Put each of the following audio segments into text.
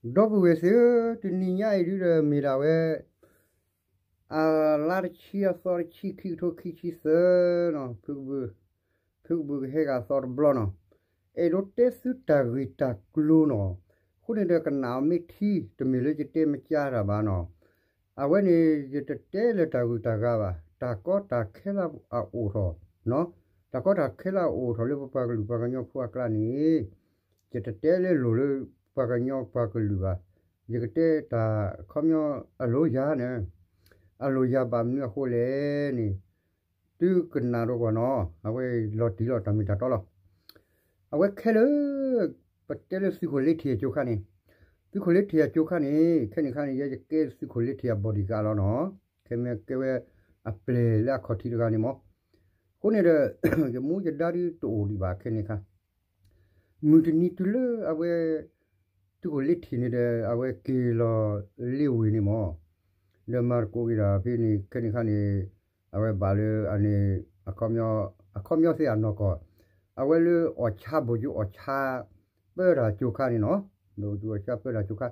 ဒီပုၢ်ဝဲၢ်သ့ၣ်ဧၢ, တနံၤညါအံၤဒုဒီးမ့ၢ်ဒၣ်ဝဲ အလါတဆံအသီတဆံခံကထိခံဆံသၢနီၤ, ဖုကဘုးကဟဲဂၤအသီတဘျီနီၤ, အဲၣ်ဒိးတဲသုတၢ်ဂ့ၢ်တၢ်ကျိၤနီၤ, အဃိန့ၣ်ဒီးကနၣ်အီၤမ့ၢ်ထံ တမ့ၢ်လၢယတဲမကၢ်တၢ်ဘၣ်နီၤ, အဝဲန့ၣ် ယတတဲလၢတၢ်ဂုၤတၢ်ဂၤဘၣ်, တၢ်ကီတၢ်ခဲလၢအအိၣ်ထီၣ်, တၢ်ကီတၢ်ခဲလၢအအိၣ်ထီၣ်လၢပပှၤကလုာ်ပှၤကညီဖိအကျါန့ၣ် ယတတဲလၢလိၤလၢပှၤကညီပှၤကလုာ်ဘၣ်, ယကတဲတၢ်ခီပညီအလိၤယၤန့ၣ်, အလိၤယၤဘၣ်မနုၤအဃိလဲၣ်န့ၣ်, သုကနၣ်ဒီးကွၢ်နီၤ, အဝဲလီၤတံၢ်လီၤတၢ်မ့ၢ်တၢ်တီလီၤ. အဝဲခဲလၢာ် ပတဲလၢသုးခိၣ်လ့ထံၣ်အကၠိခါန့ၣ်, သုးခိၣ်လ့ထံၣ်အကၠိခါန့ၣ် ခဲန့ၣ်ခါန့ၣ် ယဲယကဲသုးခိၣ်လ့ထံၣ်အ bodyguard လီၤနီၤ, ခဲမ့ၢ်ကဲဝဲအပျဲၢ်လၢအခီၣ်ထံးတဂၤန့ၣ်မး, အဃိန့ၣ်ဒီး ယမူယဒါဒုတအိၣ်ဒံးဘၣ်ခဲန့ၣ်ခါ မုၢ်တနံၤတုၤလၢအဝဲ သုးခိၣ်လ့ထံၣ်န့ၣ်ဒီး အဝဲက့ၤလီၤလ့ဝ့ၢ်န့ၣ်မး, ဒီးမၤသကိးက့ၤတၢ်ဖဲန့ၣ် ခဲန့ၣ်ခါန့ၣ်, အဝဲဘၣ်လၢအန့ၣ် အခီပညီသ့ၣ်အနီၢ်ကီၢ်, အဝဲလၢအီၣ်ဆါ ဗိုလ်ချုပ်အီၣ်ဆါ ပၢတၢ်ကၠိခါန့ၣ်နီၤ, ဗိုလ်ချုပ်အီၣ်ဆါပၢတၢ်ကၠိခါ,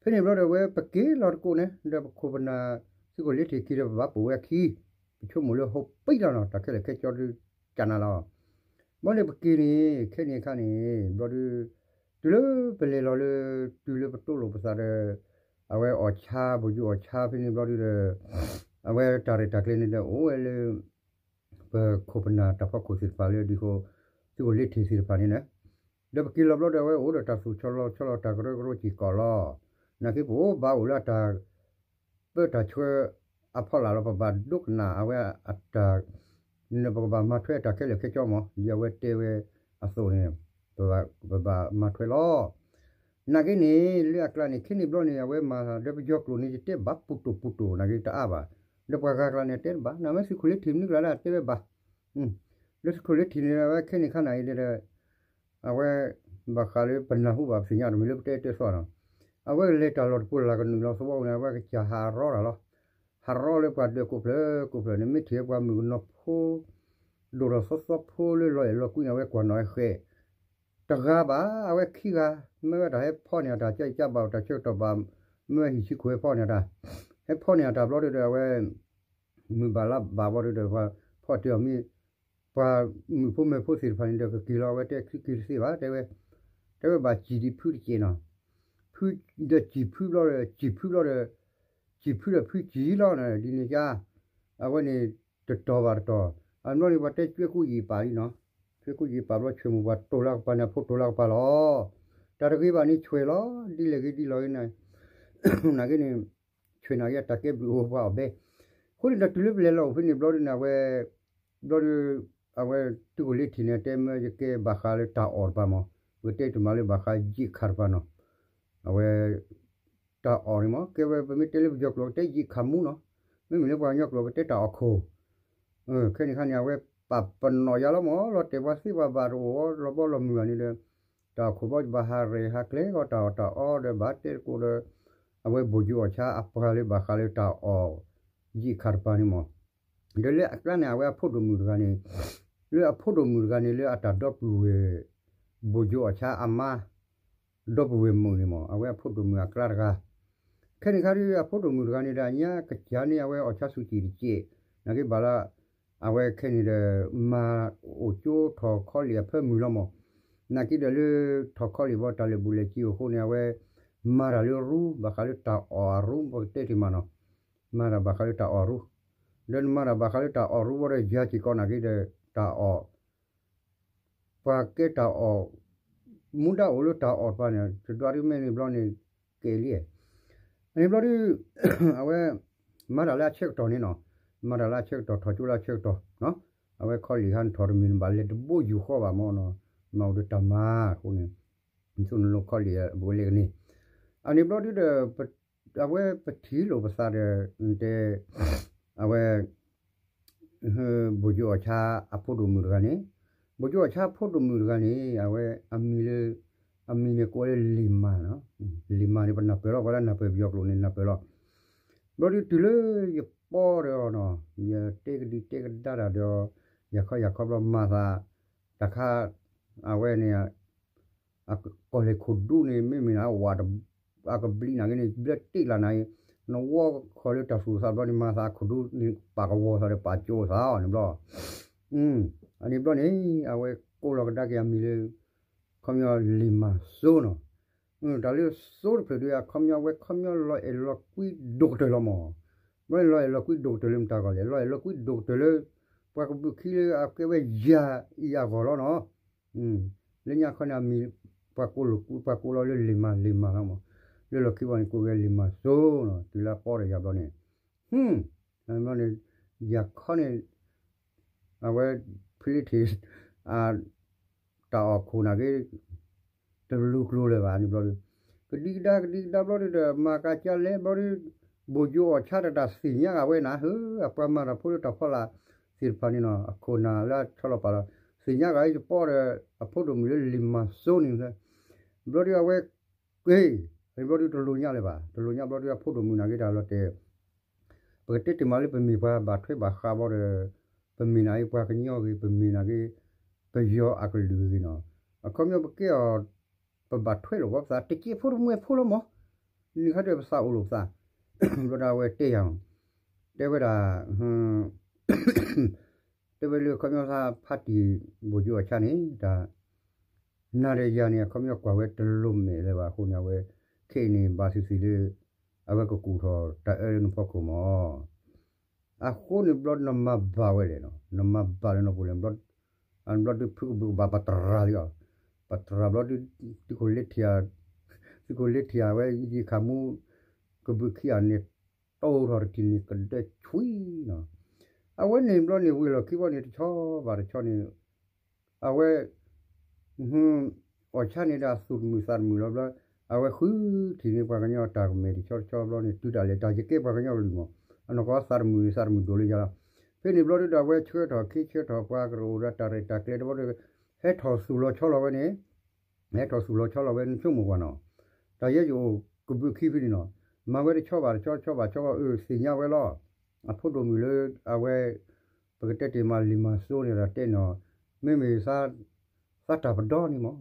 ဖဲန့ၣ်ဘျီဒီး အဝဲပက့ၤလီၤသကိးန့ၣ် ဒီးပခိၣ်ပနၢ် သုးခိၣ်လ့ထံၣ် ခံဒီးပဘၣ်ပိာ်ဝဲအခံ, ပဆိကမိၣ်လၢဟိပံလီၤနီၤ, တၢ်ခဲလၢာ်ခဲဆ့ဒုကနၣ်လီၤ. ဘျီန့ၣ်ပက့ၤန့ၣ် ခဲန့ၣ်အခါန့ၣ် ဘျီဒု တုၤလၢပလဲၤလီၤလၢ တုၤလၢပတိလိာ်ပသးဒီး အဝဲအီၣ်ဆါ ဗိုလ်ချုပ်အီၣ်ဆါ ဖဲန့ၣ်ဘျီဒုဒီး အဝဲတၢ်ရဲၣ်တၢ်ကျဲၤန့ၣ်ဒီးအိၣ်ဝဲလၢ ပခိၣ်ပနၢ်တၢ်ဖီခိၣ်သ့ၣ်တဖၣ်လၢဒ်ဃိ သုးခိၣ်လ့ထံၣ်သ့ၣ်တဖၣ်န့ၣ်န့ၣ်, ဒီးပက့ၤလီၤဘျီဒီး အဝဲအိၣ်ဒီးတၢ်သူၣ်ဆီလီၤဆီလီၤ တၢ်ကရၢကရိစ့ၢ်ကီးလီၤ. နာ်က့ ပအိၣ်ဘၣ်အိၣ်လၢအတၢ်ပၢတၢ်ဆှၢအဖီလာ်လီၤ. ပဘၣ်ဒိကနၣ်အဝဲအတၢ် နပကဘၣ်မၤထွဲအတၢ်ခဲလၢာ်ခဲဆ့မး, ဒ်အဝဲတဲဝဲအသိးန့ၣ် ပဘၣ်မၤထွဲလီၤ. နာ်က့န့ၣ် လၢအကျါန့ၣ် ခဲန့ၣ်ဘျီန့ၣ် အဝဲမၤဒီးပယီၤကျိာ်န့ၣ် ယတဲဘၣ်ပူၤတိၢ်ပူၤတိၢ် နာ်က့တအါဘၣ်. ဒီးပှၤဂၤကျါန့ၣ် တဲတဘၣ် နမ့ၢ်သုးခိၣ်လ့ထံၣ်မနုၤကျါဒၣ်တဲဝဲဘၣ်. လၢသုးခိၣ်လ့ထံၣ်န့ၣ် အဝဲခဲန့ၣ်ခါနၤအံၤဒီး အဝဲ ဘၣ်ဃးလၢပနၢ်ဟူဘၣ်ပသ့ၣ်ညါတမံၤလၢပတဲတဲသီနီၤ, အဝဲကလဲၤတၢ်လီၢ်တပူၤလၢ်ကနုာ်လီၤသဝီန့ၣ် အဝဲကစၢ်ဟးရီတၢ်လီၤ. ဟးရီလၢပှၤဒၢးကိးဖျၢၣ်ကိးဖျၢၣ်န့ၣ် မ့ၢ်ထံၣ်ပှၤမုၣ်ကနီၤဖိ ဒိၣ်ထီၣ်သီသီဖိလၢလီၤအဲၣ်လီၤကွံန့ၣ် အဝဲကွၢ်နီၣ်အဃဲး တဂၤဘၣ်. အဝဲခံဂၤ မ့ၢ်ဝဲတၢ်ဟဲဖီၣ်န့ၢ်အတၢ်ကၢ်ကၢ်ဘၣ်အိၣ်တၢ်ဆၢကတီၢ်ဘၣ် မ့ၢ်ဝဲဟံၣ်ဆံခိၣ်ဟဲဖီၣ်န့ၢ်အတၢ်, ဟဲဖီၣ်န့ၢ်အတၢ်ဘျီဒုဒီး အဝဲ မုၢ်ဘၣ်လါဘၣ်ဘျီဒုဒီး ပှၤဖီၣ်တ့ၢ်အီၤမ့ၢ် ပှၤမုၣ်ဖိမ့ၢ်ဖိသ့ၣ်တဖၣ်န့ၣ်ဒီး ကက့ၤလီၤ အဝဲတဲခံက့ၤတသ့ဘၣ် တဲဝဲ, တဲဝဲဘၣ်စံၣ်ဒံးဖုတက့ၢ်နီၤ, ဖုဒီးစံၣ်ဖုဘျီဒီး စံၣ်ဖုဘျီဒီး စံၣ်ဖုဒီးဖုစံၣ်လီၤ ဒ်န့ၣ်ကါ, အဝဲန့ၣ် တတီၤဘၣ်တတီၤ, အဘျီန့ၣ် ပှၤတဲကၠွဲကူယံာ်ပာ်လံနီၤ, ကၠွဲကူယံာ်ပာ်ဘျီ ဆွဲးမုၢ်ပှၤတိၢ်လၢကပၤန့ၣ် အဖိတိၢ်လၢကပၤလီၤ. တၢ်တဂ့ၤဘၣ်န့ၣ်ဆွဲးလီၤ, ဒ်လဲၣ်ဂ့ၤဒ်လဲၣ်ဂ့ၤန့ၣ် နာ်က့န့ၣ် ဆွဲးနာ်က့အတၢ်ကဲဘျုးအိၣ်ပှၤအီၣ်ဘဲ, အဃိန့ၣ်ဒီးတုၤလၢပလဲၤလီၤအိၣ်ဖဲန့ၣ်ဘျီဒုန့ၣ် အဝဲ ဘျီဒု အဝဲသုးခိၣ်လ့ထံၣ်န့ၣ် တဲမ့ၢ်ယကဲဘၣ်ဃးလၢတၢ်အီၣ်တပၤမး, ပကတဲတမံၤလၢဘၣ်ဃးယံာ်ခးတပၤနီၤ, အဝဲ တၢ်အီၣ်န့ၣ်မး ကဲဝဲပမ့ၢ်တဲလၢပယီၤကျိာ် ကတဲယံာ်ခးမူနီၤ, မ့မ့ၢ်လၢပှၤကညီကျိာ် ကတဲတၢ်အီၣ်ခိၣ် ခဲန့ၣ်ခါန့ၣ် အဝဲပာ်ပနီၣ်ယၤလီၤမး လီၤတဲာ်ပှၤသ့ပှၤဘၣ်တအိၣ်အီၤ လီၤဘီလီၤမုၢ်ဘၣ်န့ၣ်ဒီး တၢ်အီၣ်ခိၣ်ဘီ ယဘၣ်ဟးရဲၣ်ဟးကျဲၤဃီတၢ်အီၣ်တၢ်အီဒီး ဘၣ်တဲသကိးဒီး အဝဲဘိၣ်ယိၤအီၣ်ဆါအပှၤလၢဘၣ်ဃးလၢတၢ်အီၣ် ယံာ်ခးတပၤန့ၣ်မး, ဒီးလၢအကျါန့ၣ် အဝဲအဖိဒိၣ်မုၣ်တဂၤန့ၣ် လၢအဖိဒိၣ်မုၣ်တဂၤန့ၣ် လၢအတၢ်ဒီပုၢ်ဝဲၢ် ဘိၣ်ယိၤအီၣ်ဆါအမါ ဒီပုၢ်ဝဲၢ်မုၣ်န့ၣ်မး အဝဲအဖိဒိၣ်မုၣ်အကျါတဂၤ, ခဲန့ၣ်ခါဒု အဖိဒိၣ်မုၣ်တဂၤန့ၣ်ဒီး အညါကစၢ်န့ၢ်အဝဲအီၣ်ဆါဆူၣ်စံၣ်တစဲး, နာ်က့ဘၣ်လၢ အဝဲခဲန့ၣ်ဒီး မၤအိၣ်ကၠိထီၣ်ခီလ့ၣ်အဖၢမုၢ်လီၤမး, နာ်က့ဒီးလၢ ထီၣ်ခီလ့ၣ်ဘီတၢ်လၢာ်ဘူၣ်လၢာ်စ့အဃိန့ၣ် အဝဲ မၤတၢ်လၢရူ ဘၣ်ဃးလၢတၢ်အီၣ်အရူ ပကတဲတ့ၢ်မးနီၤ, မၤတၢ်ဘၣ်ဃးလၢတၢ်အီၣ်ရူ, ဒီးနမၤတၢ်ဘၣ်ဃးလၢတၢ်အီၣ်ရူဘီဒီး ယၤစ့ၢ်ကီးနာ်က့ဒီး တၢ်အီၣ် ပှၤကဲတၢ်အီၣ် မူဒါအိၣ်လၢတၢ်အီၣ်တပၤန့ၣ် တဒွးဒုမ့ၢ်န့ၣ်ဘျီန့ၣ် ကဲလံ, အန့ၣ်ဘျီဒု အဝဲ မၤတၢ်လၢအဆၢကတီၢ်န့ၣ်နီၤ, မၤတၢ်လၢအဆၢကတီၢ် ထီၣ်ကၠိလၢအဆၢကတီၢ်, အဝဲခီလ့ၣ်ဟါနထီၣ်တမံၤနဘၣ်လဲၤတဘိယူၢ်ဃီဘၣ်မးနီၤ, မၤအိၣ်ဒီးတၢ်မၤအဃိန့ၣ် နဆိနလိၤခီလ့ၣ်အဘူးအလဲကန့ၣ်, အန့ၣ်ဘျီဒုဒီး အဝဲပထံၣ်လိာ်ပသးဒီး တဲ အဝဲ ဘိၣ်ကၠိအီၣ်ဆါအဖိဒိၣ်မုၣ်တဂၤန့ၣ်, ဘိၣ်ကၠိအီၣ်ဆါအဖိဒိၣ်မုၣ်တဂၤန့ၣ် အဝဲအမံၤလၢ အမံၤန့ၣ်ကိးဝဲလၢလံၤမၤနီၤ, လံၤမၤန့ၣ် ပနၢ်ပၢၢ်လီၤ ပှၤလၢနၢ်ပၢၢ်ပယီၤကျိာ်န့ၣ် နၢ်ပၢၢ်လီၤ, ဘျီဒုတုၤလၢယပီၢ်ဒီးအီၤနီၤ, ယတဲကဒံတဲကဒါတၢ်ဒီး ယၤခီယၤခီဘျီမၤသး တၢ်ခါ အဝဲန့ၣ် အကီၢ်လဲၢ်ခိၣ်ဒူန့ၣ် မ့မ့ၢ်အဝးတ အကဘျံးနာ်က့န့ၣ် ဘျၢတ့ၢ်လၢ်နၤအံၤ, နဝီဃီၤလၢတၢ်သူၣ်သးဘျီန့ၣ် မၤသးအခိၣ်ဒူန့ၣ် ပာ်ကဝီၤသးဒီးပာ်ကၠိသးအီၤန့ၣ်ဘျီ, အန့ၣ်ဘျီန့ၣ် အဝဲကိးလီၤကဒါက့ၤအမံၤလၢ ခီပညီလံာ်မၤစိနီၤ, တၢ်လၢစိတဖျၢၣ်ဒီး အခီပညီဝဲခီပညီလီၤအဲၣ်လီၤကွံဒိၣ်ကတၢၢ်လီၤမး, ဘျီန့ၣ်လီၤအဲၣ်လီၤကွံဒိၣ်ကတၢၢ်လၢမတၤဂီၢ်လဲၣ်, လီၤအဲၣ်လီၤကွံဒိၣ်ကတၢၢ်လၢ ပှၤကဘုးခံလၢအကဲဝဲယၤအံၤအဂီၢ်လီၤနီၤ, လၢညါခီန့ၣ်အမံၤ ပှၤကိးလီၤကွံ ပှၤကိးလီၤလၢလံာ်မၤလံာ်မၤလီၤမး, လၢလီၢ်ခံဘီန့ၣ် ကိးဝဲလံာ်မၤစိနီၤ, တုၤလၢအပီဒီးယၤဘျီန့ၣ်, ဘျီန့ၣ် ယၤခီန့ၣ် အဝဲ ဖဲလၢထံး တၢ်အီၣ်ခိၣ်နာ်က့ တလူၤကျိၤလၢၤဘၣ်န့ၣ်ဘျီဒီး, ကဒံကဒါကဒံကဒါဘျီဒီး မၤကၤကၢ်လဲဘျီဒီး, ဘိၣ်ကၠိအီၣ်ဆါတၢ်တၢ်သ့ၣ်ညါဂၤဝဲနၤ ဟၢ အပှၤမၤတၢ်ဖိလၢတၢ်ဖီလာ်သ့ၣ်တဖၣ်န့ၣ်နီၤ အခိၣ်နၢ်လၢအဆီလီၤပာ်လီၤ သ့ၣ်ညါဂၤအံၤယပီဒီး အဖိဒိၣ်မုၣ်လၢလံာ်မၤစိန့ၣ်, ဘျီဒီးအဝဲ က့ၤ ဘျီဒီးတလိၣ်ညါလၢၤဘၣ် တလိၣ်ညါဘျီဒီးအဖိဒိၣ်မုၣ်နာ်က့တၢ်လီၤတဲာ် ပကတဲတ့ၢ်မးလၢပမ့ၢ်ပှၤဘၣ်ထွဲဘၣ်ဃးဘီဒီး, ပမ့ၢ်နာ်က့ပှၤကညီဂ့ၤ ပမ့ၢ်နာ်က့ ပယီၤအကလုာ်ဂ့ၤနီၤ, အခီပညီပကဲအီၤ ပဘၣ်ထွဲလိာ်ဘီပသး တကဲဖိတမွဲဖိလီၤမး, နံၤခါဒီးပသးအိၣ်လိာ်ပသး, ဘျီဒီးအဝဲတဲယၤ, တဲဝဲဒၣ် တဲဝဲလၢခီပညီသးဖးတံၢ်ဘိၣ်ကၠိအီၣ်ဆါန့ၣ် တၢ် နၤဒီးယၤန့ၣ် အခီပညီကွၢ်ဝဲတလိၤမဲာ်လၢၤဘၣ်အဃိန့ၣ် အဝဲ ခဲအံၤန့ၣ် ဘၣ်သ့ၣ်သ့ၣ်လၢ အဝဲကကူၣ်ထီၣ်တၢ်အၢလၢနဖီခိၣ်မး, အဃိန့ၣ်ဘျီနမၤဘၣ်ဝဲလဲၣ်နီၤ နမၤဘၣ်လၢနပူၤလဲၣ်, ဘျီဒုးဖုကဘုးကဘၣ်ပတရၢ်လံအီၤ, ပတရၢ်ဘျီဒုး သုးခိၣ်လ့ထံၣ် သုးခိၣ်လ့ထံၣ်ဝဲယံာ်ခးမူ ကဘုးခံဂၤန့ၣ် တီထီၣ်တထံၣ်န့ၣ်ကဒဲဆွံနီၤ, အဝဲန့ၣ်ဘျီန့ၣ် ဝ့ၢ်လီၢ်ခံဘီန့ၣ် တဆီဘၣ်တဆီန့ၣ် အဝဲ အီၣ်ဆါန့ၣ်ဒီးသူၣ်တမုာ်သးတမုာ်လီၤဘျီ, အဝဲဃုထံၣ်န့ၣ်ပှၤကညီတၢ်ကမဲာ်တဆီတဆီဘျီန့ၣ် တုၤဒၣ်လဲာ်တၢ်ယကဲပှၤကညီကလုာ်မး, အနီၢ်ကီသးတမုာ်န့ၣ်သးတမုာ်ဒိၣ်လၢယၤလီၤ, ဖဲန့ၣ်ဘျီဒုးဒီးအဝဲဆှၢထီၣ်ခ့ဆှၢထီၣ်ပှၤကရၢအိၣ်ဒီးတၢ်ရဲၣ်တၢ်ကျဲၤတဘျီဒီး ဟဲထီၣ်သူၣ်လီၤဆီလီၤဝဲန့ၣ် ဟဲထီၣ်သူၣ်လီၤဆီလီၤဝဲနဆိကမိၣ်ကွၢ်နီၤ, တၢ်ယဲယအိၣ်ကဘုးခံဖဲန့ၣ်နီၤ, မၤဝဲတဆီဘၣ်တဆီ တဆီဘၣ်ဆီ အၢ သ့ၣ်ညါဝဲလီၤ, အဖိဒိၣ်မုၣ်လၢ အဝဲ ပကတဲတ့ၢ်မးလံာ်မၤစိန့ၣ်ဒီးတဲနီၤ, မ့မ့ၢ် သးတၢ်ပဒီန့ၣ်မး,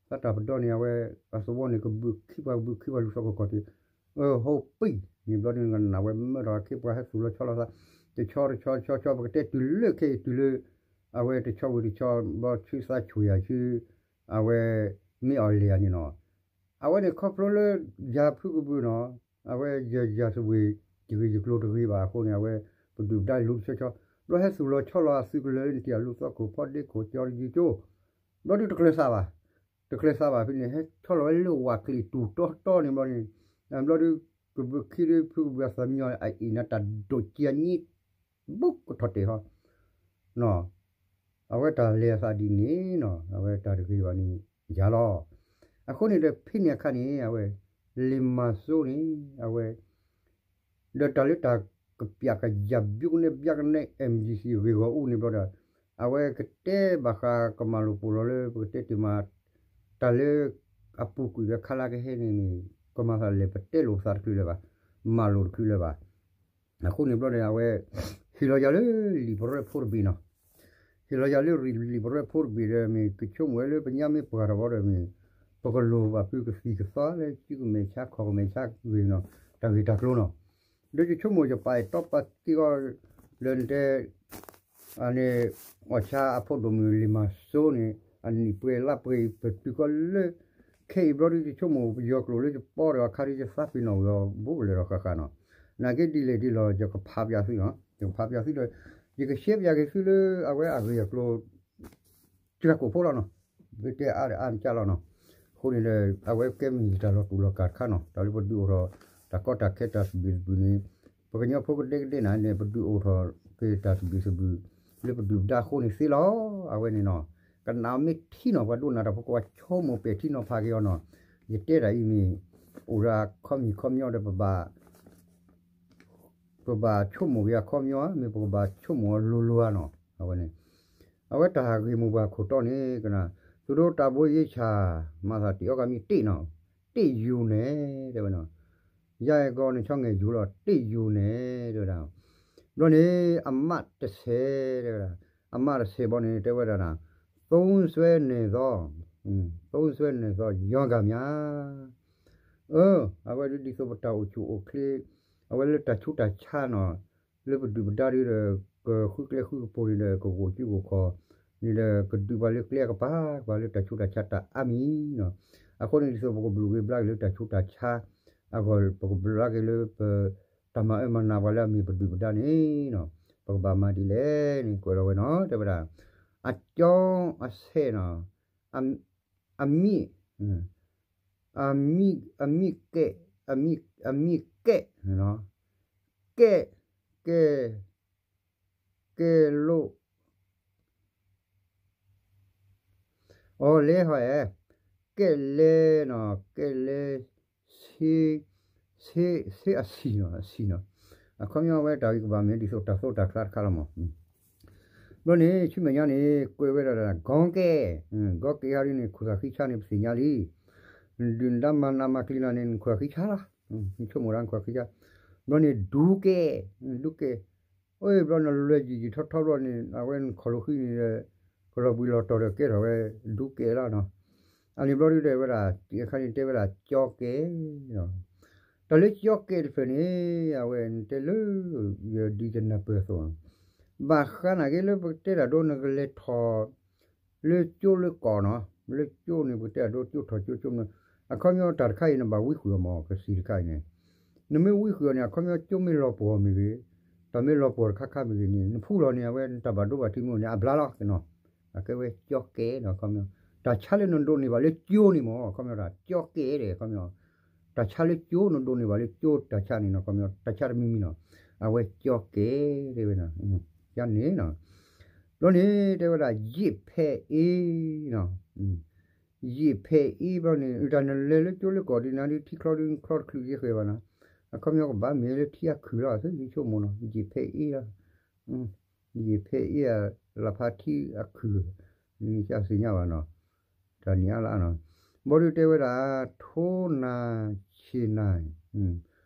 သးတၢ်ပဒီန့ၣ် အဝဲ အသဝီန့ၣ် ကဘုးခံပှၤကဘုးခံပှၤလူၤသီခီၣ်ခီၣ်ထံး, အၢ ဟိပံၢ်န့ၣ်ဘျီဒုး နကနၣ်ဝဲမၢဒီးအခ့ပှၤဟဲသူၣ်လီၤဆီလီၤသး, တဆီတဆီတဆီဆီ ပကတဲတုၤလၢခဲအံၤတုၤလၢ အဝဲတဆီဝံၤတဆီ ဘျီဆူသးဆူၣ်ယၤဆူ အဝဲ မ့ၢ်အီၤလဲၤယၤန့ၣ်နီၤ, အဝဲန့ၣ်ခီဖျိလၢ ယၤဖုကဘုးနီၤ, အဝဲယၤယၤတဝ့ၢ် ယဂ့ၢ်ယကျိၤတဂ့ၤဘၣ်အဃိန့ၣ် အဝဲ ပဒုၣ်ပဒါလူၤတဆီဆီ, ဘျီဟဲသူၣ်လီၤဆီလီၤအသုးကလၢၤလၢနထံၣ်အလူၤသီခိၣ်ဖီဒ့ခိၣ်ကၠီတယုၢ်ကၠိ, ဘျီဒုးတကျၢၤသးဘၣ်, တကျၢၤသးဘၣ်ဖဲန့ၣ် ဟဲဆီလီၤဝဲလၢဝးကျံးတူၢ်တီတီန့ၣ်ဘျီန့ၣ်, ဘျီဒုး ကဘုးခံဒုးဖုကဘုးအသးမံညီၤအအံၤနၤတၢ်ဒိၣ်ကံအညံ ဘူးကထီၣ်တဲာ်ဟီ အဝဲတၢ်လဲၤအသးဒ်န့ၣ်နီၤ အဝဲတၢ်တဂ့ၤဘၣ်န့ၣ် ယၤလီၤ. အဃိန့ၣ်ဒီးဖဲန့ၣ်အခါန့ၣ် အဝဲ လံာ်မၤစိန့ၣ် အဝဲ ဒီးတၢ်လၢတၢ်ကပျးကယၤဘျုးကနဲဘျါကနဲ MGC ဂ့ၢ်ဂီၢ်အူန့ၣ်ဘျီဒီး အဝဲကတဲဘၣ်ဃးကမၤလိာ်ပိာ်လီၤလၢပကတဲတ့ၢ်မး တၢ်လၢ အပူၤကွံာ်ဒီးခါလၢကဟဲန့ၣ်န့ၣ် ကမၤသးလဲၣ် ပတဲလိာ်ပသးတချုးလၢၤဘၣ်, မၤလိာ်တချုးလၢၤဘၣ်. အဃိန့ၣ်ဘျီန့ၣ် အဝဲ ဟ့ၣ်လီၤယၤလၢလံာ်ပရၢဖိတဘ့ၣ်နီၤ, ဟ့ၣ်လီၤယၤလၢလံာ်ပရၢဖိတဘ့ၣ်ဒီးမ့ၢ်ကဆိကမိၣ်ဝဲလၢပညါမ့ၢ်ပှၢ်ထီၣ်ဘီဒီးမ့ၢ် ပကလိၣ်ဘၣ်ဖုကသံၣ်ကသီလၢစုကမဲာ်ဆါခီၣ်ကမဲာ်ဆါဂ့ၢ်နီၤ တၢ်ဂ့ၢ်တၢ်ကျိၤနီၤ, ဒီးယဆိကမိၣ်ယပာ်အဲၣ်တီပာ်သံအီၤ လၢနတဲ အန့ၣ် အီၣ်ဆါအဖိဒိၣ်မုၣ်လံာ်မၤစိန့ၣ် အနံၣ်ပှဲၤလါပှဲၤအံၤ ပတုၤကီၢ်လၢ ခဲအံၤဘျီဒုး ယဆိကမိၣ်ပယီၤကျိာ်လၢယပီဒီးအခါဒုး ယသးပ့ၤနီၣ်ဝံၤအီၤ ဘူးကလဲၤဒီးဃၣ်ဃၣ်နီၤ, နာ်က့ဒ်လဲၣ်ဒ်လဲၣ် ယကဖးပၠးသုနီၤ, ယကဖးပၠးသုဒီး ယကရှဲပၠးက့ၤသုလၢအဝဲအဂ့ၢ်အကျိၤ တၢ်ကိၣ်ဖိလီၤနီၤ, ပတဲအါဒီးအါမးကၢ်လီၤနီၤ, အဃိန့ၣ်ဒီး အဝဲကဲမ့ၢ်တၢ်လီၤတူာ်လီၤကာ်တခါနီၤ, တၢ်လၢပဒုးအိၣ်ထီၣ် တၢ်ကီတၢ်ခဲတၢ်သဘံၣ်သဘုၣ်န့ၣ် ပကညီဖိကဒဲကဒဲနၤန့ၣ် ပဒုးအိၣ်ထီၣ်က့ၤတၢ်သဘံၣ်သဘုၣ် လၢပဒုၣ်ပဒါအဃိန့ၣ်သ့လီၤ, အဝဲန့ၣ်နီၤ, ကနၣ်မ့ၢ်ထံနီၤ ပှၤဒိကနၣ်တၢ်ဖိကီၢ်ဆိကမိၣ်ပဲာ်ထံနီၤဖးက့ၤအီၤနီၤ, ယတဲတၢ်အံၤမ့ၢ် အိၣ်ဒီးအခီပညီခီပညီဒီး ပဘၣ် ပဘၣ်ဆိကမိၣ်က့ၤအခီပညီဧါ, မ့ၢ်ပကဘၣ်ဆိကမိၣ်အီၤလိၤလိၤဧါနီၤ, အဝဲန့ၣ် အဝဲတၢ်ဂ့ၢ်မိၢ်ပှၢ်ခိၣ်တီန့ၣ် ကနၣ် သုးဒိတၢ်ဘိယ့ဆၣ် မၤသးတ့ၢ်အီကမံတ့ၢ်နီၤ, တ့ၢ်ယူၤန့ၣ် တဲဝဲနီၤ, ယဲၢ်ကီန့ၣ် ဆီငဲၢ်ယူၤလီၤ တ့ၢ်ယူၤန့ၣ် တဲဝဲဒၣ်, ဘျီန့ၣ် အမးတဆဲး တဲဝဲဒၣ်, အမးတဆဲးဘီန့ၣ် တဲဝဲဒၣ်နီၤ, သုံးစွဲနေသော, သုံးစွဲနေသော ရောဂါများ ဒီး အၢ အဝဲဒ်သိးပတၢ်အိၣ်ဆူၣ်အိၣ်ချ့ အဝဲလၢတၢ်ဆူးတၢ်ဆါနီၤ လၢပဒုၣ်ပဒါဒ်ဒီး ကဃုကျဲဃုကပူၤန့ၣ်ဒီး ကအိၣ်ကံၢ်အိၣ်ခီၣ်န့ၣ်ဒီး ကဒုးပှၤလၢကျဲအကပၤကပၤလၢတၢ်ဆူးတၢ်ဆါတၢ်အါမံၤနီၤ. အဃိန့ၣ်ဒ်သိးပကဘျုးက့ၤဘျါက့ၤလၢတၢ်ဆူးတၢ်ဆါအဂီၢ် ပကဘျုးဘျါက့ၤလၢပ တၢ်မၤအၢမၤနးပှၤလၢအမ့ၢ်ပဒုၣ်ပဒါန့ၣ်နီၤ ပကဘၣ်မၤဒ်လဲၣ်န့ၣ် ကွဲးလီၤဝဲနီၤ တဲဝဲဒၣ် အကၠီအဆဲးနီၤ အမံၣ် အမံၣ်ကဲး အမံၣ် အမံၣ်ကဲး ကဲး ကဲး ကဲးလိာ် အီၤလဲၤဟီၣ်အဲၣ် ကဲးလဲၤနီၤ ကဲးလဲၤ ဆ့ ဆ့ ဆ့အဆံၣ်နီၤ အဆံၣ်နီၤ အခီပညီဝဲတၢ်ဂ့ၢ်ကဘၣ်မ့ၢ်ဒ်သိးတၢ်သိတၢ်ချါတခါလီၤမး. ဘျီန့ၣ် ဆူမဲာ်ညါန့ၣ် ကွဲးဝဲဒၣ် ဂီၤကဲး ဂီၤကဲးဟီဒ်န့ၣ် ခိၣ်သၣ်ဃံဆါန့ၣ် ပသ့ၣ်ညါလံ ဒုၣ်ဒါမၤနးမၤကျံၤနၤန့ၣ် နခိၣ်သၣ်ဃံဆါလီၤ နဆိကမိၣ်ဒၣ်နခိၣ်သၣ်ဃံဆါ ဘျီန့ၣ် ဒူကဲး ဒူကဲး အိၣ်ဘျီနလွဲၢ်ယံာ်ယံာ်ထီထီဘျီန့ၣ် အဝဲနခီၣ်လိာ်ဃံန့ၣ်ဒီး ကလီၤဘှံးလီၤတီၤဒီးကဲထီၣ်ဝဲ ဒူကဲးလီၤနီၤ. အန့ၣ်ဘျီဒုဒီးဝဲဒၣ် အခါန့ၣ်တဲဝဲဒၣ်ကၠီကဲး တၢ်လၢကၠီကဲးတဖျၢၣ်န့ၣ် အဝဲတဲလၢ ယဒ်ယနၢ်ပၢၢ်အသိး ဘၣ်ဃးနာ်က့လၢပကတဲတၢ်ဒိနကလဲၤထီၣ် လၢကၠိလၢကီၢ်နီၤ လၢကၠိန့ၣ် ပကတဲတၢ်ဒိကၠိထီၣ်ကၠိကၠိမနုၤ အခီပညီတၢ်တခါအံၤနဘၣ်ဝံဃုာ်အီၤမး ကသံၣ်တခါအံၤန့ၣ် နမ့ၢ်ဝံဃုာ်အီၤန့ၣ် အခီပညီကၠိမ့ၢ်လီၤပှီၢ်မ့ၢ်ဂ့ၤ တၢ်မ့ၢ်လီၤပှီၢ်တခါခါမ့ၢ်ဂ့ၤန့ၣ် နဖှူလီၤန့ၣ် အဝဲနတၢ်ဘၣ်ဒိဘၣ်ထံးမ့ၢ်အိၣ်န့ၣ် အဘျါလီၤက့ၤနီၤ အကဲဝဲကၠီကဲးနီၤ အခီပညီ တၢ်ဆါလၢနဒိးန့ၢ်ဘၣ်လၢကၠိန့ၣ်မး အခီပညီ ကၠီကဲးဒီး အခီပညီ တၢ်ဆါလၢကၠိနဒိးန့ၢ်ဘၣ်လၢကၠိတၢ်ဆါန့ၣ်နီၤ အခီပညီ တၢ်ဆါတမံၤမံၤနီၤ အဝဲကၠီကဲးတဲဝဲ ကန့ၣ်နီၤ ဘျီန့ၣ်တဲဝဲဒၣ် ယ့ၣ်ဖဲအ့နီၤ ယ့ၣ်ဖဲအ့ဘျီန့ၣ် တၢ်နလဲၤလၢကၠိလၢကီၢ်ဒ်နၤဒ်ထံချီဒ်ချီတချုးယဲဃဲဘၣ်နီၤ အခီပညီကဘၣ်မ့ၢ်လၢထံအခုၣ်လီၤ သုဆိကမိၣ်နီၤ ယ့ၣ်ဖဲအ့လီၤ ယ့ၣ်ဖဲအ့ လၢဖါထံအခုၣ် နသ့ၣ်ညါဘၣ်နီၤ တၢ်နံၣ်အါလါနီၤ ဘျီဒုတဲဝဲဒၣ် ထိနၤဆံးနၤ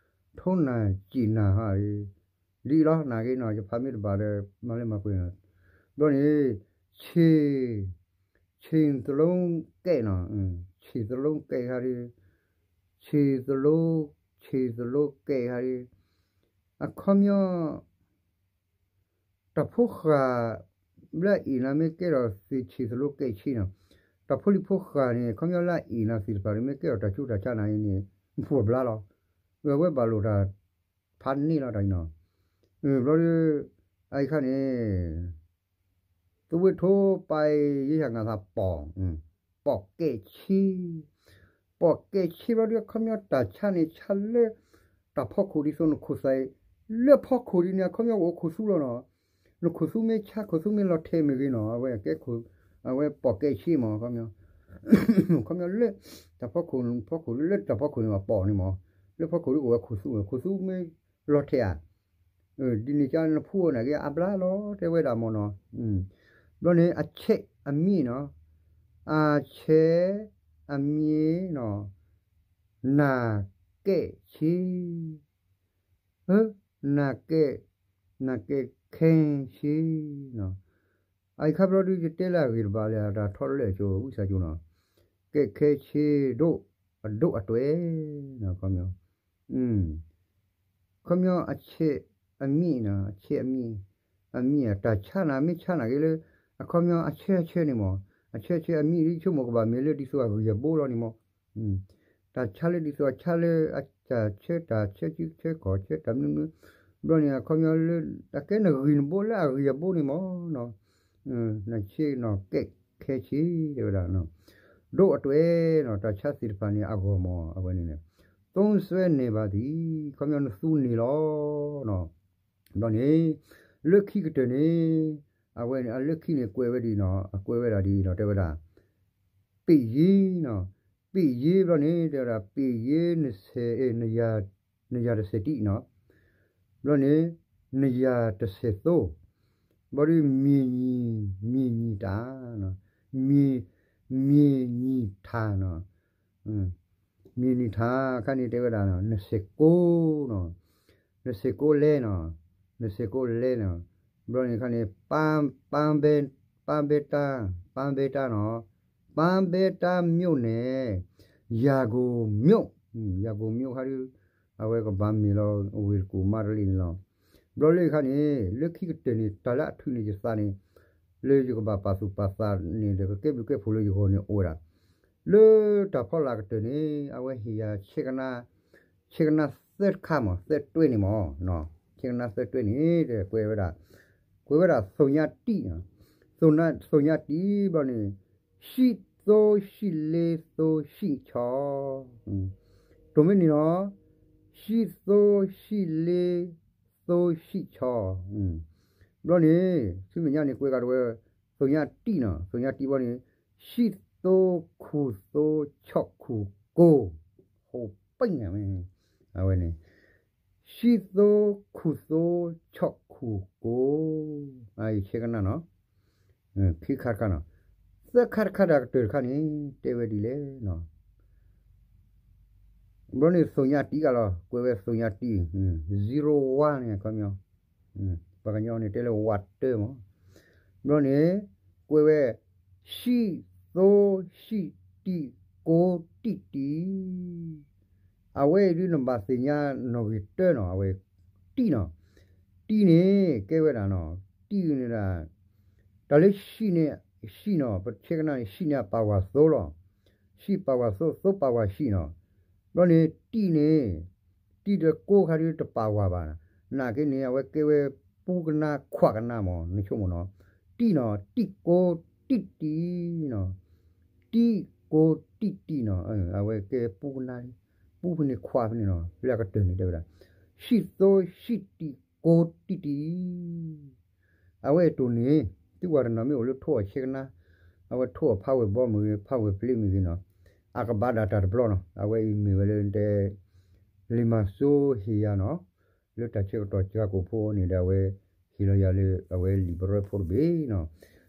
ထိနၤဆံးနၤဟီ ဒ်အံၤလီၤ နာ်က့နီၤ ယဖးမ့ၢ်တဘၣ်ဒီး မၤလၢမၤပှဲၤနီၤ ဘျီန့ၣ် ဆံး ဆံးသလိကဲးနီၤ ဆံးသလိကဲးဟီဒ် ဆံးသလိ ဆံးသလိကဲးဟီဒ် အခီပညီ တၢ်ဖိဃာ် လၢအအ့ၣ်နၤမ့ၢ်ကဲထီၣ်သ့ၣ်ဆံးသလိကဲးဆံးနီၤ တၢ်ဖိလံၤဖိဃာ်န့ၣ် အခီပညီလၢအအ့ၣ်နၤသ့ၣ်တဖၣ်န့ၣ် မ့ၢ်ကဲထီၣ်တၢ်ဆူးတၢ်ဆါနၤအံၤန့ၣ် နဖှူအဘျါလီၤ အဝဲဘၣ်လိာ်တၢ်ဖးန့ၢ်လီၤတၢ်အံၤနီၤ ဘျီဒု အအံၤခါန့ၣ် သုဝ့ၢ်ထိပာ်အံၤ ယဲၢ်ဟးငါသးပိာ်, ပိာ်ကဲဆ့, ပိာ်ကဲဆ့ဘျီဒု အခီပညီတၢ်ဆါန့ၣ် ဆါလၢ တၢ်ဖီခိၣ်ဒ်သိးနခိၣ်သးအံၤ, လၢဖီခိၣ်ဒ်န့ၣ် အခီပညီကအိၣ်ခိၣ်သူလီၤနီၤ, နခိၣ်သူမ့ၢ်ဆါ ခိၣ်သူမ့ၢ်လီၤထဲးမ့ၢ်ဂ့ၤနီၤ အဝဲကဲခိၣ်, အဝဲပိာ်ကဲဆ့မး အခီပညီ, အခီပညီလၢ တၢ်ဖီခိၣ် ဖီခိၣ်လၢတၢ်ဖီခိၣ်န့ၣ်မးပိာ်န့ၣ်မး, လၢဖီခိၣ်ဒ်အိၣ်ဝဲခိၣ်သူ, ခိၣ်သူမ့ၢ်လီၤထဲးဧါ ဒ်န့ၣ်ကနဖှူအီၤန့ၣ်က့ အဘျါလီၤ တဲဝဲဒၣ်မ့ၢ်နီၤ, ဘျီန့ၣ် အဆဲးအမံၤနီၤ, အဆဲးအမံၤနီၤ, နၤကဲးဆ့, နၤကဲး, နၤကဲးခဲဆ့နီၤ, အအံၤခါဘျီဒု ယတဲလၢအဂ့ၢ်တဘၣ်လၢတၢ်ထီတလၢာ်ဆိ ဝံသးစူၤနီၤ, ကဲးခဲဆ့ဒိၣ်, အဒိၣ်အတွဲၤနီၤ ခီပညီ ခီပညီအဆဲးအမံၤ, အဆဲးအမံၤ, အမံၤ တၢ်ဆါနၤ မ့ၢ်ဆါနၤက့လၢ အခီပညီအဆၢအဆၢန့ၣ်မး, အဆၢအဆၢအမံၤ ဆိကမိၣ်ကဘၣ်မ့ၢ်လၢဒ်သိးအဂံၢ်အဘိလီၤန့ၣ်မး, တၢ်ဆါလၢဒ်သိးအဆါလၢအတၢ်ဆၢတၢ်ဆၢစုဆၢခီၣ်ဆၢတၢ်မနုၤမနုၤ, ဘျီန့ၣ် အခီပညီလၢ အကဲနဂံၢ်နဘိလၢအဂံၢ်အဘိန့ၣ်မး နဆ့နီၤကဲးခဲဆ့ တဲဝဲဒၣ်, ဒိၣ်အတွဲၤနီၤ တၢ်ဆါသ့ၣ်တဖၣ်န့ၣ်အဂီၢ်မး အဝဲန့ၣ်န့ၣ်, သုံးစွဲနေပါသည် ခီပညီနသူန့ၢ်လီၤ, ဘျီန့ၣ် လၢခံကတၢၢ်န့ၣ် အဝဲန့ၣ် အလၢခံန့ၣ်ကွဲးဝဲဒ်နီၤ အကွဲးဝဲဒၣ်ဒ်နီၤ တဲဝဲဒၣ် ပ့ၢ်ယ့နီၤ, ပ့ၢ်ယ့ဘျီန့ၣ် တဲဝဲဒၣ် ပ့ၢ်ယ့ နဆဲး နယၤတဆဲးတံၢ်နီၤ, ဘျီန့ၣ် နယၤတဆဲးသိ, ဘျီဒု မ့ၢ်နံၤ, မ့ၢ်နံၤတၢ်, မ့ၢ်, မ့ၢ်နံၤထၣ်နီၤ, မ့ၢ်နံၤထၣ် ခါန့ၣ်တဲဝဲဒၣ် နဆဲးကိနီၤ, နဆဲးကိလဲနီၤ, နဆဲးကိလဲနီၤ, ဘျီန့ၣ်ခါန့ၣ် ပၢ်ဘဲတၢ်, ပၢ်ဘဲတၢ်နီၤ, ပၢ်ဘဲတၢ် မြို့နယ်, ရန်ကုန်မြို့, ယၤကိာ်မၠိခါဒုး အဝဲကဘၣ်မ့ၢ်လီၤဝ့ၢ်တကူၣ်မါတလ့ၣ်န့ၣ်လီၤ. ဘျီလၢခါန့ၣ် လၢခံကတၢၢ်န့ၣ် တၢ်လၢအထုးန့ၢ်ယသးန့ၣ် လၢယကဘၣ်ပာ်သူၣ်ပာ်သးန့ၣ်ဒီး ကကဲဘျုးကဲဖှိၣ်လၢယဂီၢ်န့ၣ်အိၣ်ဝဲဒၣ် လၢတၢ်ဖီလာ်ကတၢၢ်န့ၣ် အဝဲဟ့ၣ်ယၤ ဆ့ကနါသၢတခါမး သၢတွဲန့ၣ်မး, ဆ့ကနါသၢတွဲန့ၣ် ကွဲးဝဲဒၣ်, ကွဲးဝဲဒၣ် သိညါတံၢ်, သိညါတံၢ်ဘျီန့ၣ် ဟံၣ်သိဟံၣ်လ့သိဟံၣ်ဆီ, တိၢ်မ့ၢ်န့ၣ်လီၤ, ဟံၣ်သိဟံၣ်လ့သိဟံၣ်ဆီ, ဘျီန့ၣ် ဆူမဲာ်ညါန့ၣ် ကွဲးကဒီးဝဲ သိညါတံၢ်နီၤ, သိညါတံၢ်ဘျီန့ၣ် ဟံၣ်သိခူၣ်သိဆီၣ်ခူၣ်ကိၢ်, ဟိပ့ၢ်န့ၣ် အဝဲန့ၣ် ဟံၣ်သိခူၣ်သိဆီၣ်ခူၣ်ကိၢ်, အဆ့ကနါနီၤ, ခံခါတခါနီၤ, သၢခါတခါဒီးကတၢၢ်တခါန့ၣ် တဲဝဲဒ်လဲၣ်နီၤ. ဘျီန့ၣ် သိညါတံၢ်ကလီၤ, ကွဲးဝဲသိညါတံၢ်, zero one န့ၣ် ခီပညီ, ပှၤကညီန့ၣ်တဲလၢ water မး, ဘျီန့ၣ် ကွဲးဝဲ ဟံၣ်သိဟံၣ်တံၢ်ကိၢ်တံၢ်တံၢ်, အဝဲအံၤဒုးနဘၣ်သ့ၣ်ညါနီၣ်ဂံၢ်တၢနီၤ, အဝဲ တံၢ်နီၤ, တံၢ်န့ၣ် ကဲဝဲဒၣ်နီၤ, တံၢ်န့ၣ်ဒၣ် တၢ်လၢဟံၣ်န့ၣ်, ဟံၣ်နီၤ, ပဆ့ကနါန့ၣ် ဟံၣ်န့ၣ်အပာ်ဝဲသိလီၤ, ဟံၣ်ပာ်ဝဲသိ, သိပာ်ဝဲဟံၣ်နီၤ, ဘျီန့ၣ် တံၢ်န့ၣ်, တံၢ်ဒီးကိၢ်ခါဒုးတပာ်ဝဲဘၣ်, နာ်က့န့ၣ် အဝဲကဲဝဲပူကနါခွးကနါမး နဆိကမိၣ်နီၤ, တံၢ်နီၤ, တံၢ်ကိၢ်တံၢ်တံၢ်နီၤ, တံၢ်ကိၢ်တံၢ်တံၢ်နီၤ, အဝဲကဲပူကနါ, ပူဖဲန့ၣ်ခွးဖဲန့ၣ်နီၤ, လၢအကတၢၢ်န့ၣ်တဲဝဲဒၣ်, ဟံၣ်သိဟံၣ်တံၢ်ကိၢ်တံၢ်တံၢ် အဝဲအတိၢ်န့ၣ် သုဝဲတနီၤမ့ၢ်အိၣ်လၢထိၣ်အဆ့ကနါ, အဝဲထိၣ်အဖးဝဲၢ်ဘီမ့ၢ်ဂ့ၤ ဖးဝဲၢ်ပျ့ၤမ့ၢ်ဂ့ၤနီၤ, အကဘၣ်ဒၣ်တၢ်တဘျီနီၤ, အဝဲအံၤမ့ၢ်ဝဲလၢတဲ လံာ်မၤစိဟ့ၣ်ယၤနီၤ, လၢတၢ်ဆၢကတီၢ်စှၤကိာ်ဖိန့ၣ်ဒီး အဝဲဟ့ၣ်လီၤယၤလၢအဝဲလံာ်ပရၢဖိတဘ့ၣ်နီၤ,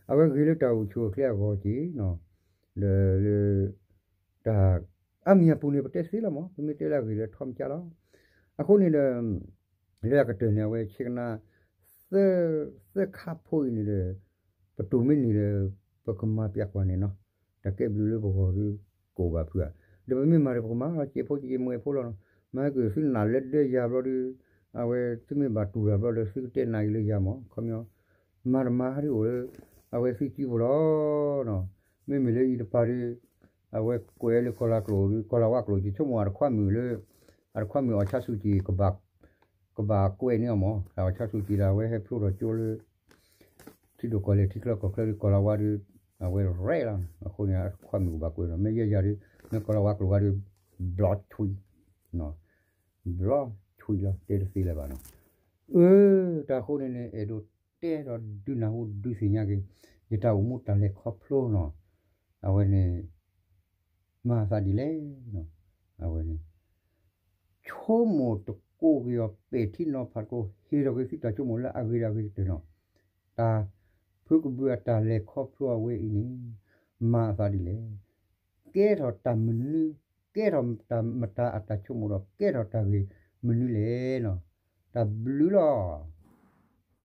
အဝဲဂ့ၤလၢတၢ်အိၣ်ဆူၣ်အိၣ်ချ့အဂီၢ်က့ၤနီၤ, ဒီးလၢ တၢ်အါမံၤအပူၤန့ၣ် ပတဲသ့လီၤမး, ပမ့ၢ်တဲလၢအဂ့ၢ်လၢထီမကၠါလီၤ. အဃိန့ၣ်ဒီး လၢအကတၢၢ်န့ၣ် အဝဲဆ့ကနါ သၢ, သၢခါဖိအံၤန့ၣ်ဒီး ပတိၢ်မ့ၢ်န့ၢ်ဒီး ပကမၤပျဲကွၢ်န့ၣ်နီၤ, တၢ်ကဲဘျုးလၢပဂီၢ်ဒီး ကအိၣ်ဘၣ်ဖုးဧါ, ဒီးပမ့ၢ်မၤဒီးပကမၤလီၤ စဲးဖိစဲးမွဲဖိလီၤနီၤ, မၤက့ၤသုနာ်လၢဒၢယၤဘျီဒီး အဝဲသုမ့ၢ်ဘၣ်တူၢ်တၢ်ဘျီဒီး သုကတဲနာ်က့ၤလၢယၤမး, ခီပညီ မၤတမၤဟးဒ်အိၣ်လၢ အဝဲသုစုပူၤလီၤ. မ့မ့ၢ်လၢအံၤတပၤဒီး အဝဲကွဲးလၢကီၢ်လၤကျိာ်ဒီး ကီၢ်လၤဝါကျိာ် ယဆိကမိၣ်အတခွါမုၣ်လၢ အတခွါမုၣ်အီၣ်ဆါဆူၣ်က့ၤ ကဘၣ်ကွဲးန့ၢ်အီၤမး, အီၣ်ဆါဆူၣ်က့ၤဒီး အဝဲဟဲဖျိထီၣ်ကၠိလၢ ထံဒိၣ်ကီၢ်လဲၢ်ထံချၢကီၢ်ချၢဒီး ကီၢ်လၤဝါဒီး အဝဲရဲၣ်လီၤ, အဃိန့ၣ် အတခွါမုၣ်ကဘၣ်ကွဲးဒီး မ့ၢ်ယဲယၤဒီး မ့ၢ်ကီၢ်လၤဝါကျိာ်ဂၤဒီး ဘျီဆွံ ဘျီဆွံလီၤ တဲတသ့လၢၤဘၣ်နီၤ. အၢ တၢ်အဃိန့ၣ်န့ၣ် အဲၣ်ဒိးတဲဒီးဒုးနၢ်ဟူဒုးသ့ၣ်ညါက့ၤ ယတၢ်အိၣ်မူတၢ်လဲၤခီဖျိနီၤ, အဝဲန့ၣ် မၤသးဒ်လဲၣ်, အဝဲန့ၣ် ဆိကမိၣ်တကိးက့ၤအီၤ ပဲာ်ထံနီၤဖးတကိး ဟ့ၣ်ထီၣ်က့ၤသုတၢ်ဆိကမိၣ်လၢအဂ့ၤဒီးအဂ့ၤကတၢၢ်နီၤ, တၢ်ဖုကဘုးအတၢ်လဲၤခီဖျိအဝဲအံၤန့ၣ် မၤအသးဒ်လဲၣ်, ကဲထီၣ်တၢ်မနုၤ, ကဲထီၣ်တၢ်မတၤအတၢ်ဆိကမိၣ်ဒီး ကဲထီၣ်တၢ်ဂ့ၤမနုၤလဲၣ်နီၤ, တၢ်ဘျုးလီၤ.